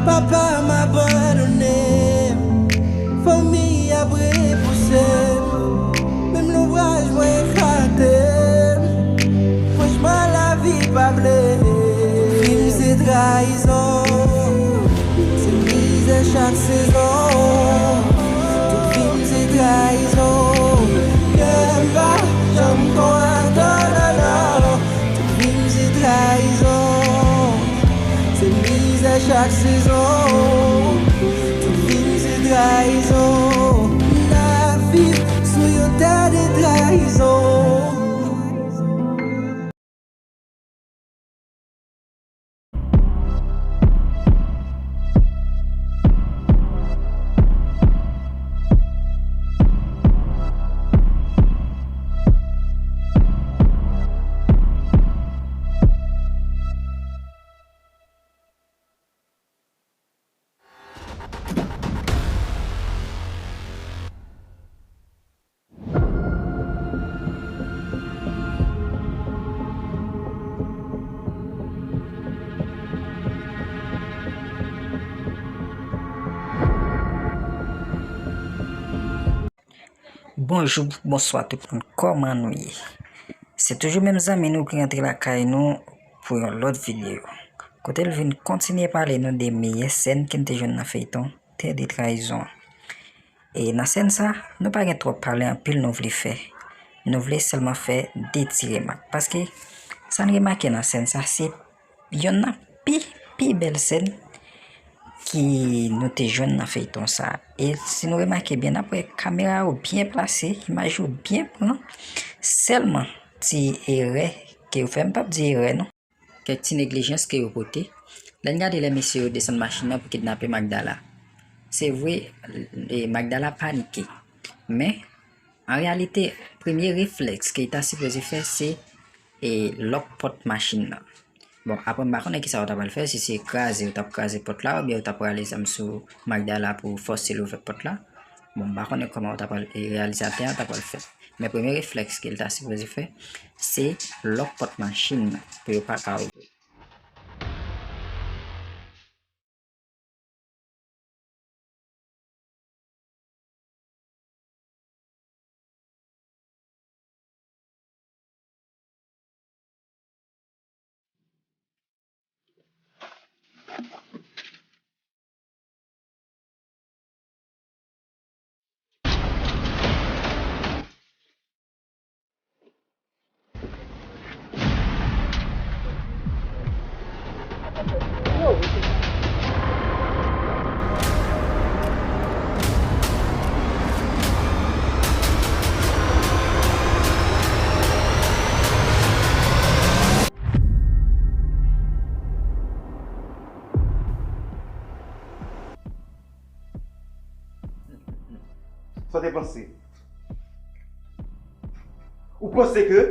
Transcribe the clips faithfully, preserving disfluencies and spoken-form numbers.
Papa m abandone m, fanmi ap repouse m, menm lonbraj mwen eklate m, franchman lavi pa vle. Tout vi m se trayizon, se mizè chak sezon. Tout vi m se trayizon, kè m pa janm kontan, non, non. Tout vi m se trayizon, se mizè chak sezon. Tout vi m se trayizon, n ap viv sou yon tè de trayizon. Bonjou, bonswa tout moun, kòman nou ye? Se toujou menm zanmi nou ki rantre lakay nou pou yon lòt videyo. Kote l vin kontinye pale nou de meyè sèn ke n te jwenn nan feyton Tè de Trayizon an. E nan sèn sa, nou pa gen twòp pale anpil nou vle fè. Nou vle sèlman fè de ti remak. Paske sa n remake nan sèn sa, se yonn nan pi, pi bèl sèn ki nou te jwenn nan feyton sa. E si nou remake byen, n ap wè kamera yo byen plase, imaj yo byen pran. Sèlman ti erè ke yo fè, m p ap di erè non. Kèk ti neglijans ke yo pote. Lè n gade lè mesye yo desann machin nan pou kidnape Magdala. Se vre, e, Magdala panike. Men, an reyalite, premye reflèks ke yo ta sipoze fè, se, e, lòk pòt machin nan. Bon, apre m pa konnen kisa yo ta pral fè, si se kraze, yo t ap kraze pòt la, oubyen yo t ap rale zam sou Magdala pou fòse l ouvè pòt la. Bon, m pa konnen kòman yo ta pral, e, reyalizatè an ta pral fè. Men premye reflèks ke l ta sipoze fè, se lòk pòt machin nan pou yo pa ka ouvè. Sa w te panse? Ou panse ke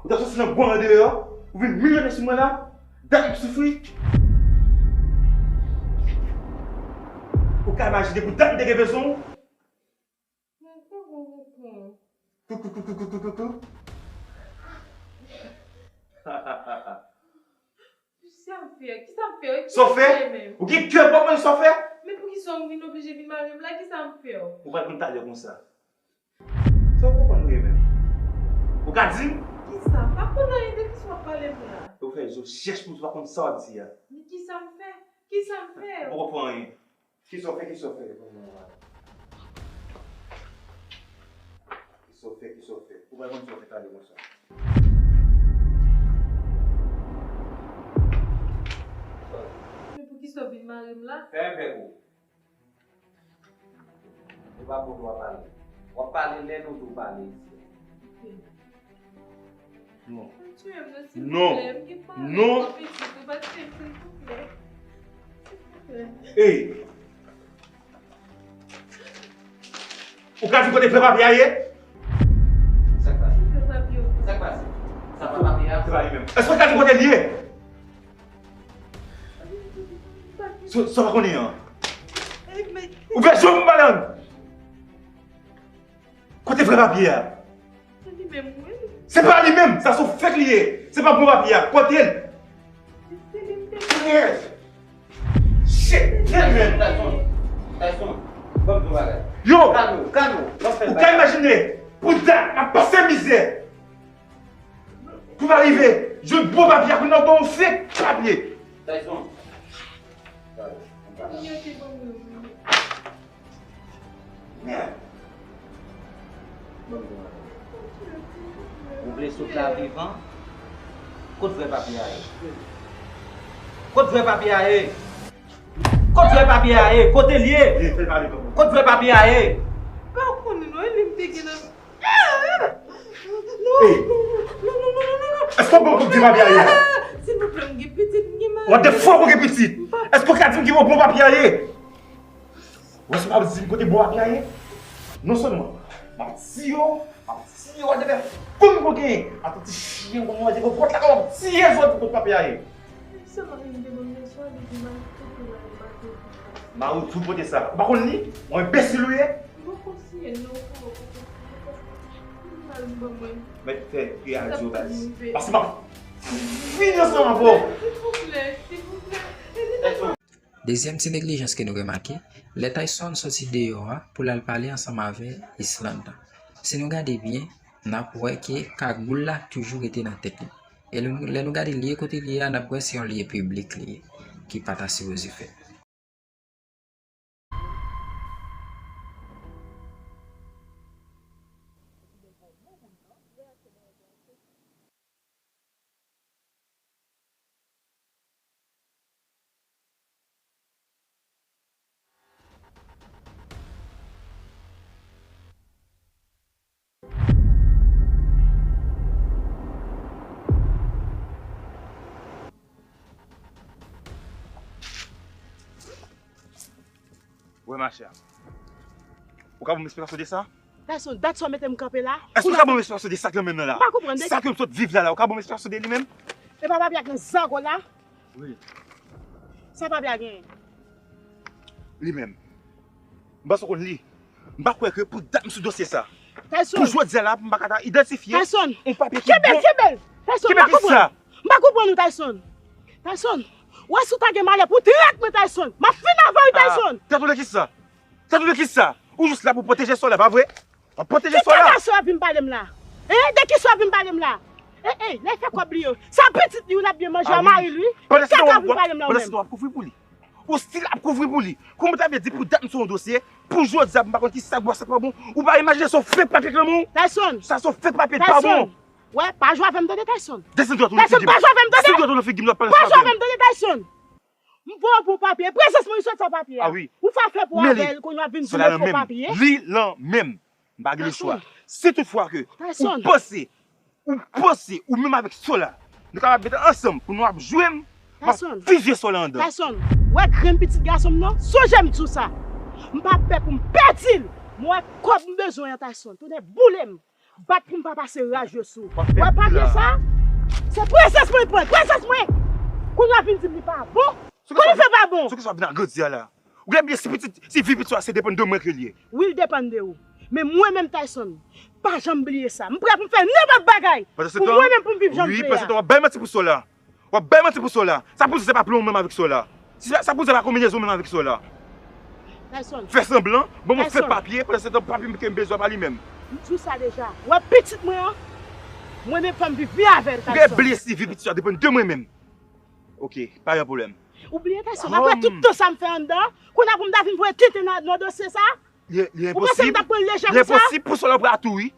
ou t ap soti nan bò an deyò, ou vin milyonè sou mwen la, dat m ap soufri? Ou ka imajine pou dat m te gen bezwen w? Mwen pa konprann. Tou, tou, tou, tou, tou, tou, tou, tou. Kisa m fè? Kisa m fè? Sa w fè? Kisa m fè menm? Ou gen kè pwòp mwen sa w fè? Men poukisa w vin oblije vin mare m la? Kisa m fè w? Ou pral konn talè konsa. Sa w konprann mwen menm? Ou ka di m? Kisa? M pa konn anyen de kisa w ap pale m la. Ou fè zo chèch pou m, ou pa konn sa w ap di a. Men kisa m fè? Kisa m fè? Ou poko fè anyen. Kisa w fè, kisa w fè? Kisa w fè, kisa w fè? Ou pa konn sa w fè talè konsa. Men poukisa w vin mare m la? Fèmen bèk ou. E pa pou w ap pale. W ap pale lè nou di w pale isi. Non. Non. Non. Ey! Ou ka di kote vrè papye a ye? Sa k pase? Sa k pase? Sa pa papye a? Se pa li menm. Èske w ka di kote l ye? Sa, sa w pa konnen an? Ou fè zo m pale an. Kote vrè papye a? Se li menm, wi. Se pa li menm, sa se yon fèk li ye. Se pa bon papye a. Kote l? Se li m te Shit, Tyson, Tyson, Tyson, ban m di w bagay. Yo! Kalme w, kalme w, ban m fè bagay. Ou ka imajine, pou dat, m ap pase mizè. Pou m arive jwenn bon papye a, kounye a w ban yon fèk papye. Tyson. Mèd. Ou vle sot la vivan? Kot vrè papye a ye? Kot vrè papye a ye? Kot vrè papye a ye? Kote l ye? Kot vrè papye a ye? Pa konnen non, e li m te gen nan. Hey! Èske w bon pou di papye a ye? Silvouplè, m gen pitit, m gen mari. What the fuck, ou gen pitit? Èske w ka di m ki bon papye a ye? Ou èske w ap di m kote bon papye a ye? Non sèlman m ap tiye w, m ap tiye w a de fè fou m kokenn. Atanti chyen konn manje konpòt la, w ap tiye zòt kote papye a ye. Sèlman li te ban m yon swa, li di m al tout pou l al bati. Mari w tou pote sa. Ou pa konn li? Yon enbesil ou ye? M poko siyen non, m poko konprann. Li mal ban mwen. Mèt fè kri a di yo baz. Paske m ap fini ansanm avè w. Silvouplè, silvouplè. Dezyèm ti neglijans ke nou remake, lè Tyson soti deyò a pou l al pale ansanm avè Islande. Si nou gade byen, n ap wè ke kagoul la toujou rete nan tèt li. E lè nou, lè nou gade lye kote l ye a, n ap wè se yon lye piblik li ye, ki pa ta sipoze fèt. Wè, machè. Ou ka ban m esplikasyon de sa? Tyson, dat sa w mete m kanpe la. Èske ou ka ban m esplikasyon de sa k nan men m nan la? M pa konprann de. Sa ke m sot viv la la, ou ka ban m esplikasyon de li menm? E pa papye ak nan zago la? Wi. Sa papye a genyen? Li menm. M panse w konn li. M pa kwè ke pou dat m sou dosye sa. Tyson. Pou jodi a la, m pa ka ta idantifye yon papye ki bon. Kenbe l, kenbe l. Tyson, m pa konprann. M pa konprann ou, Tyson. Tyson, w a si w ta gen malè pou w trèt mwen, Tyson. M ap fini avè w, Tyson. Trèt ou de kisa? Trèt ou de kisa? Ou jis la pou pwoteje sè w la, pa vre? W ap pwoteje sè w la. Ki kaka sè w ap vin pale m la? Hein? De ki sè w ap vin pale m la? Ey, ey, lè fè kòb li yo. Sa pitit li, w ap byen manje a mari l, wi. Ki kaka w ap vin pale m la ou menm? Pandan se tan w ap kouvri pou li. Ou still ap kouvri pou li. Kòman w ta vle di pou dat m sou yon dosye, pou jodi a, m pa konn ki sa k bon, sa k pa bon. Ou pa imajine se yon fake papye k nan men w? Tyson. Sa se yon fake papye, pa bon. Tyson. Wè, pa jwe avè m tande, Tyson. Desann dwèt ou nan figi m. Tyson, pa jwe avè m tande. Desann dwèt ou nan figi m, w ap pale sa avè m. Pa jwe avè m tande, Tyson. M voye w pou papye. Prezans mwen, li sot sa papye a. Ah wi. Ou fè afè pou avè l, kounye a w ap vin di m fo papye. Li lan men m. M pa gen lechwa. Si toutfwa ke ou panse, ou panse, ou menm avèk sè w la, nou kapab mete ansanm pou nou ap jwe m, m ap fizye sè w la anndan. Tyson, wè grenn pitit gason m nan, sonje m di w sa. M pa pè pou m pèdi l. M wè kòb m bezwen an, Tyson. Tonnè boule m. Bat pou m pa pase raje sou ou. Wè papye sa? Se prezans mwen pran, prezans mwen! Kounye a vin di m li pa bon. Konnen se pa bon. Sou ki sa w ap vin agrandi a la? Ou gen bliye si pitit, si vi pitit sa se depann de mwen ke l ye. Wi, l depann de ou. Men mwen menm, Tyson, pa janm bliye sa. M prè pou m fè nenpòt bagay pou mwen menm pou m viv jan m vle a. Wi, pandan se tan w ap bay manti pou sè w la. W ap bay manti pou sè w la. Sa pou di se pa plan w menm avèk sè w la. Si sa, sa pou di se pa konbinezon w menm avèk sè w la. Tyson. Fè sanblan, ban mwen fè papye, pandan se tan papye ke m bezwen pa li menm. M di w sa deja. Wè pitit mwen an, mwen menm fò m viv byen avè l, Tyson. Ou gen bliye si vi pitit sa depann de mwen menm. Ok, pa gen pwoblèm. Ou bliye, Tyson, apre tout tan sa m fè anndan, kounye a pou m ta vin voye tenten nan, nan dosye sa? Li, li enposib. Ou panse m t ap pran l lejè konsa? Li enposib pou sè w la prè a tou, wi.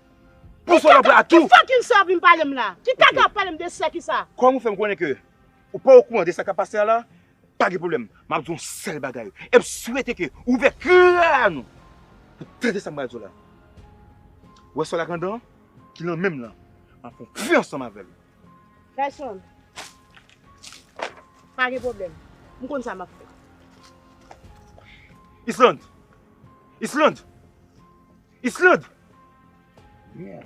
Pou sè w la prè a tou. Ki fucking sè w ap vin pale m la? Ki kaka w ap pale m de sè ki sa? Kòm ou fè m konnen ke ou pa okouran de sa k ap pase a la, pa gen pwoblèm. M ap di w yon sèl bagay. E m swete ke ou ouvè kràn ou pou tande sa m pral di w la. Ou wè sè w la grandè an ki lan men m lan. M ap fè yon fè ansanm avè l. Tyson, pa gen pwoblèm. M konn sa m ap fè. Islande! Islande! Islande! Yeah.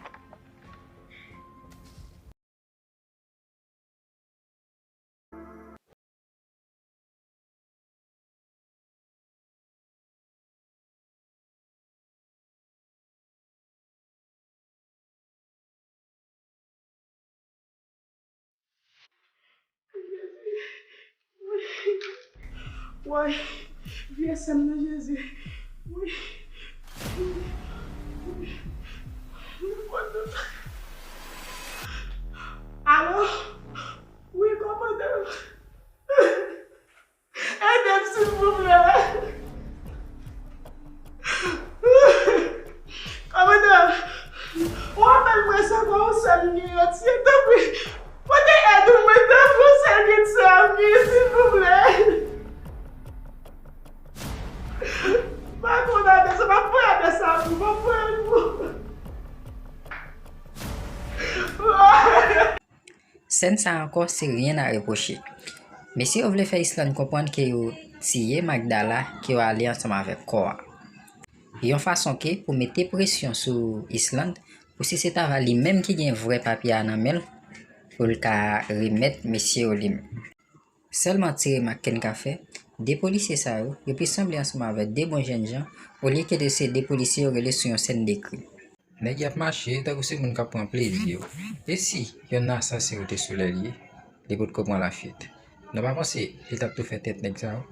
Woy, vye sè m nan Jezi. Wi. Wi. Alo? Wi, kòmandan. Ede m, silvouplè. Kòmandan, ou apèl mwen se pa yon sè m genyen, tanpri. Pote èd ou, mwen tanpri, yon sèl grenn sè a m genyen, silvouplè. M pa konn adrès, m ap voye adrès la pou ou, m ap voye l pou ou. Sèn sa ankò, se rien à reprocher. Mesye yo vle fè Islande konprann ke yo tiye Magdala, ke yo ale ansanm avèk kò a. Yon fason ke pou mete presyon sou Islande, pou si se ta va li menm ki gen vrè papye a nan men l, pou l ka remèt mesye yo li menm. Sèlman ti remak ke n ka fè, de polisye sa yo, yo plis sanble ansanm avèk de bon jènjan, olye ke de se de polisye yo rele sou yon sèn de krim. Nèg y ap mache tankou se moun k ap pran plezi yo. E si yonn nan asasen yo te sou lè l ye, li potko pran lafyit? Nou pa panse li t ap tou fè tèt nèg sa yo?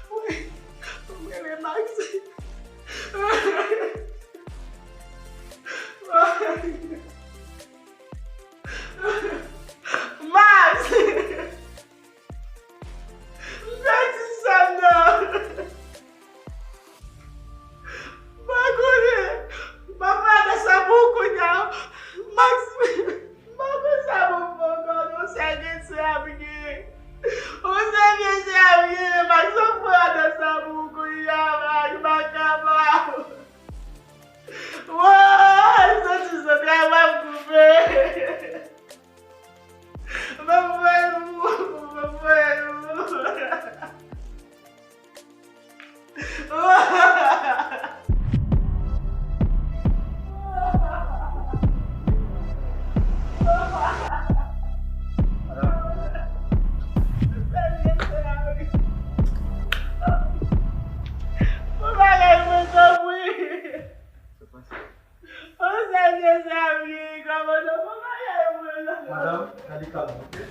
Wi, m rele Max. Max! M pèdi sè m nan. M pa konnen. M ap fè sa pou ou kounye a. Max, m pa konn sa pou m fè ankò non, sèl gen sè a m genyen. Yon sèl gen sè a m genyen, Max, m ap fè sa pou ou kounye a, Max, m pa kapab. Woy, soti sou travay m koupe. Mwen voye l pou ou, mwen voye l pou ou. Bon bagay mwen tanpri. Sa pase? Yon sèl mesye ap gen kòmandan, bon bagay mwen la. Madanm, gade kalm, oke?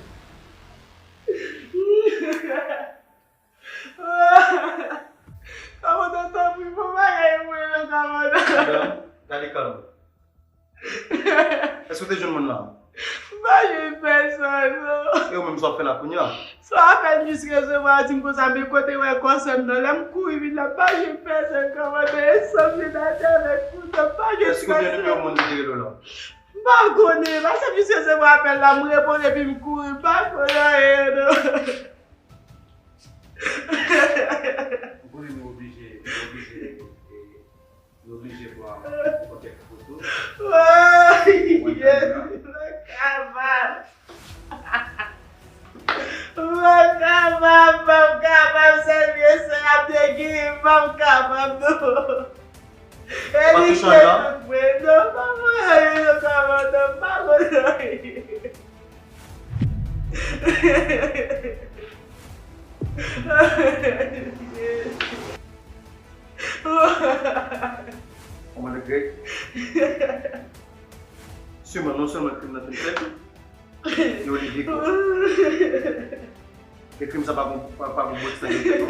Kòmandan, tanpri, bon bagay mwen la, kòmandan. Madanm, gade kalm. Èske w te jwenn moun lan? M pa jwenn pèsonn, non. E ou menm, sa w ap fè la kounye a? Sa w ap fè m jis resevwa di m konsa, men kote w wè kò sè m nan? Lè m kouri vin la, m pa jwenn pèsonn, kòmandan, e sanble date avèk kouto, m pa jwenn pèsonn. Èske w gen nimewo moun ki te rele w lan? M pa konnen, paske m jis resevwa apèl la, m reponn epi m kouri, m pa konnen anyen, non. Ou konnen nou oblije, nou oblije, e, nou oblije pran, pran kèk foto. Woy, Jezi, m pa kapab. M pa kapab, m pa kapab, sèl mesye a te gen, m pa kapab, non. E li te tout vre, non, pa voye, non, kòmandan, m pa konnen. Kòmandan Greg, sèlman, non sèlman krim nan fin fèt, yo li vye gwo. E krim sa pa gon, pa, pa gon bòt sa yo fè, non.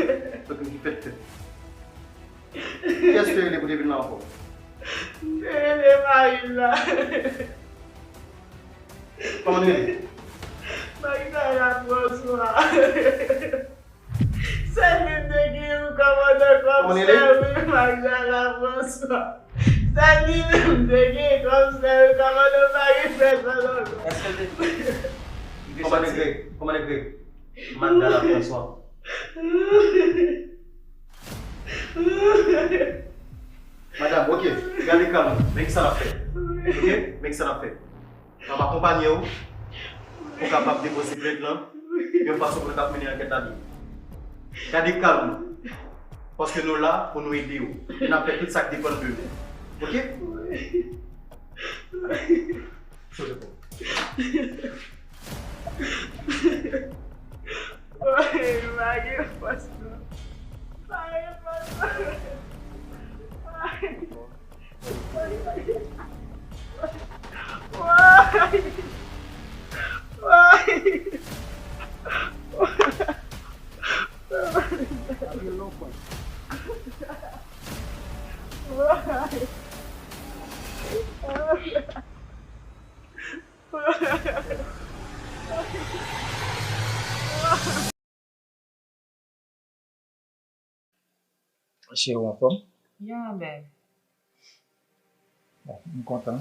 Se krim ki fèt fèt. Kiyès te rele pou te vin la ankò? M te rele mari m la. Kòman li rele? Magdala François. Sèl li m te gen wi, kòmandan, kòm sè wi, Magdala François. Sèl li menm m te gen kòm sè wi, kòmandan, m pa gen pèsonn ankò. Èske l te... Kòmandan Greg, kòmandan Greg. Magdala François. Madanm, oke, gade kalm, men kisa n ap fè. Oke, men kisa n ap fè. M ap akonpanye w pou w kapab depoze plent lan yon fason pou nou ka mennen ankèt la byen. Gade kalm, paske nou la pou nou ede w. E n ap fè tout sa k depann de nou. Oke? Sote pou. Woy, m pa gen fòs non. M pa gen fòs non. Woy. Woy. Why? Why? Cheri, w anfòm? Yeah, babe. Bon, m kontan.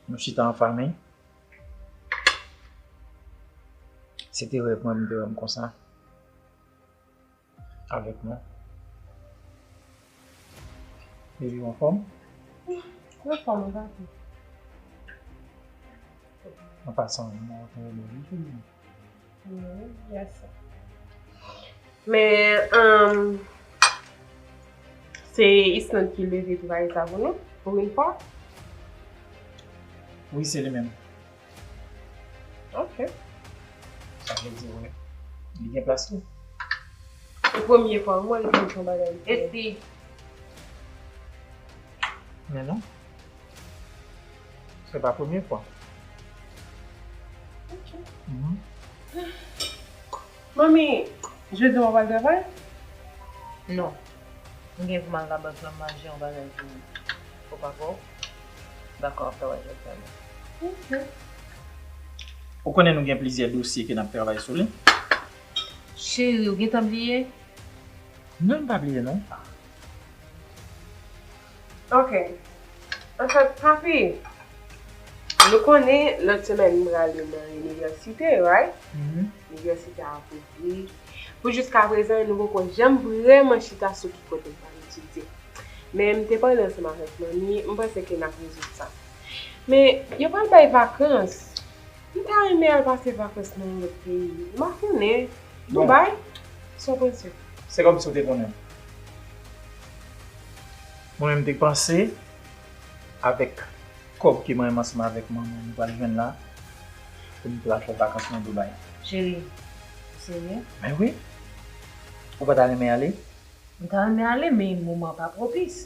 Nou chita an fanmi. Se te rèv mwen, m te wè m konsa. Avèk nou. Baby, w anfòm? Mwen anfòm, m gate. An pasan, mwen te renmen w wi, cheri. Mm, yes. Men, um, se Island ki leve travay sa pou nou, pou yon fwa? Wi, se li menm. Ok. Sa vle di, wi. Li gen plas li. Se premye fwa, mwen, li konn fè yon bagay. Esti. Men non. Se pa premye fwa. Ok. Mhm. Manmi, jodi w ap al travay? Non. M gen pou m al nan bank lan manje yon bagay pou, pou papa w. Dakò, ap travay jodi a. Ok. Ou konnen nou gen plizyè dosye ke n ap travay sou li. Cheri, ou gentan bliye? Non, m pa bliye, non. Ok. Anfèt, papi, nou konnen lòt semèn m prale nan inivèsite, right? Mhm. Inivèsite a ap ouvri. Pou jiskaprezan, nou poko janm vrèman chita sou ki kote n pral etidye. Men m te pale ansanm avèk manmi, m panse ke n ap rezoud sa. Men, yo pral bay vakans. M ta renmen al pase vakans nan yon lòt peyi. M pa konnen. Bon. Dubai? Sa w panse? Se kòmsi w te konnen. Mwen menm te panse, avèk kòb ke mwen menm ansanm avèk manman nou pral jwenn la, pou nou pral fè vakans nan Dubai. Cheri, ou serye? Men wi. Ou pa ta renmen ale? M ta renmen ale, men moman an pa pwopis.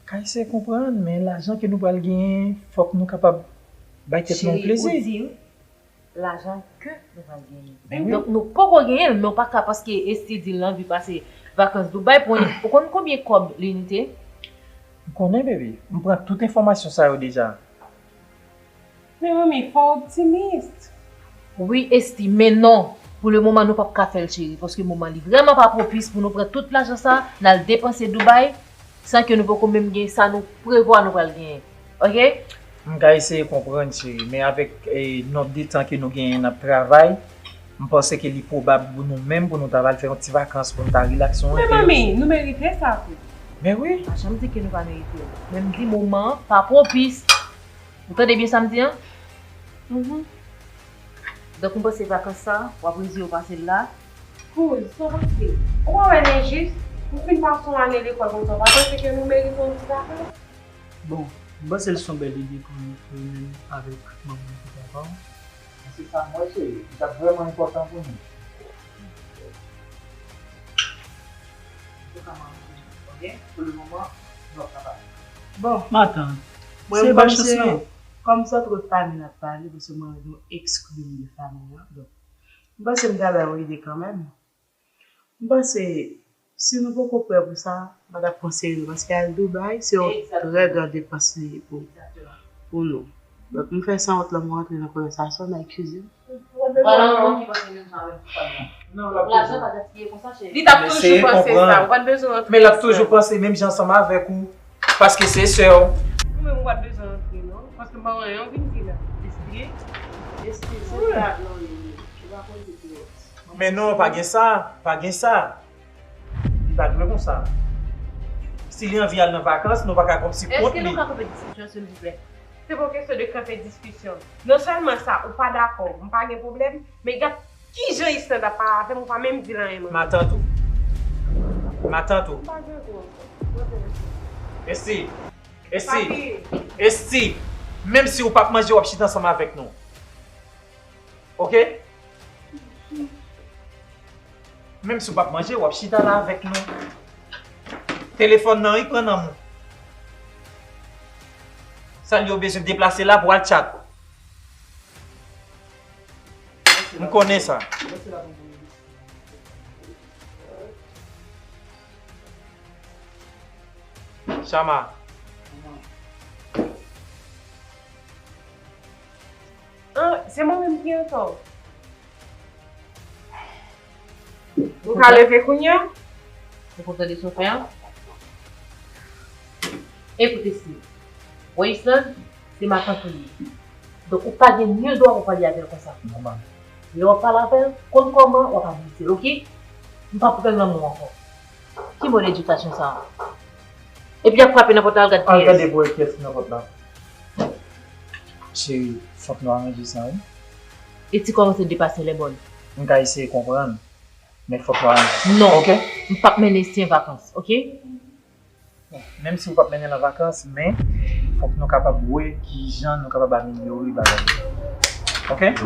Kay se konprann, men lajan ke nou pral genyen, fòk nou kapab bay tèt nou yon plezi. Cheri, ou di m lajan ke nou pral genyen. Men wi. Donk, nou poko genyen l, men w pa ka paske Esti di l anvi pase vakans Dubai pou yon, ou konn konbyen kòb linite? M konnen, baby. M pran tout enfòmasyon sa yo deja. Men manmi, fò w optimis. Wi, Esti, men non. Pou le moman, nou p ap ka fè l, cheri, paske moman li vrèman pa pwopis pou nou pran tout lajan sa, n al depanse Dubai, san ke nou poko menm gen sa nou prevwa nou pral genyen. Ok? M ka eseye konprann, cheri, men avèk, eh, nonb de tan ke nou genyen n ap travay, m panse ke li pwobab pou nou menm, pou nou ta al fè yon ti vakans, pou nou ta rilakse yon enpe. Men manmi, nou merite sa tou. Men wi. Pa janm di ke nou pa merite l. Men m di moman an pa pwopis. Ou tande byen sa m di an? Mhm. Donk, m panse vakans sa, w ap rive w pase l la. Kouz, sa w panse? Ou pa wè l enjis? Ou fin pase yon ane lekòl konsa, w pa panse ke nou merite yon ti vakans? Bon, m panse l se yon bèl ide pou nou, pou nou menm avèk manman epi papa w. Se sa m wè, cheri. Li t ap vrèman enpòtan pou nou. Ok? Pou le moman, nou ap ka pale. Bon, matant, se bèl chans lan. Kòm se antre fanmi n ap pale, paske mwen wè nou ekskli m de fanmi an. Donk, m panse m ta ba yon ide kanmenm. M panse, si nou poko prè pou sa, m pa t ap konseye nou, paske al Dubai, se yon trè gran depans li ye pou, pou nou. Donk, m fè sanwont la, m rantre nan konvèsasyon, n a eskize m. Ou pa nan moun ki panse menm jan avèk fanmi an. Non, l ap toujou. Lajan pa gaspiye konsa, cheri. Li t ap toujou panse sa, ou pa t bezwen rantre nan sa. Men l ap toujou panse menm jan ansanm avèk ou, paske se sè w. Ou menm ou pa t bezwen rantre non, paske m pa wè anyen w vin di la. Eskize. Eskize, se sa non, li, li. Ou pa konn ki pi wòs. Men non, pa gen sa, pa gen sa. Li pa dwe konsa. Si li anvi al nan vakans, nou pa ka kòmsi kont li. Èske nou ka kanpe diskisyon, silvouplè? Se pa yon kesyon de kanpe diskisyon. Non sèlman sa, ou pa dakò, m pa gen pwoblèm, men gad kijan Islande ap pale avè m, ou pa menm di l anyen, manmi. Matant ou. Matant ou. M pa gen gwo ankò. Mwen fè mesye. Esti. Esti. Papi. Esti. Menm si ou p ap manje, w ap chita ansanm avèk nou. Ok? Menm si w p ap manje, w ap chita la avèk nou. Telefòn nan, wi, pran nan men w. Sa l yo bezwen deplase la pou al tchat. Konnen sa. Chama. Ah, se mwen menm ki antò. Ou ka leve kounye a? Ou kontan de sa w fè a? Ekoute, Steve. Wè Island, se matant ou ye. Donk, ou pa gen nil dwa pou pale avè l konsa. Nòmal. Lè w ap pale avè l, konn kòman w ap adrese l, oke? M p ap pran lanmou ankò. Ki mòd edikasyon sa a? Epi y ap frape nan pòt la, al gad kiyès. Al gade pou wè kiyès ki nan pòt la. Cheri, fòk nou aranje sa, wi. E ti kòmanse depase lè bòn. M ka eseye konprann, men fòk nou aranje. Non. Oke? M p ap mennen Estien vakans, oke? Bon, menm si w p ap mennen l an vakans, men fòk nou kapab wè kijan nou kapab amelyore bagay yo. Oke?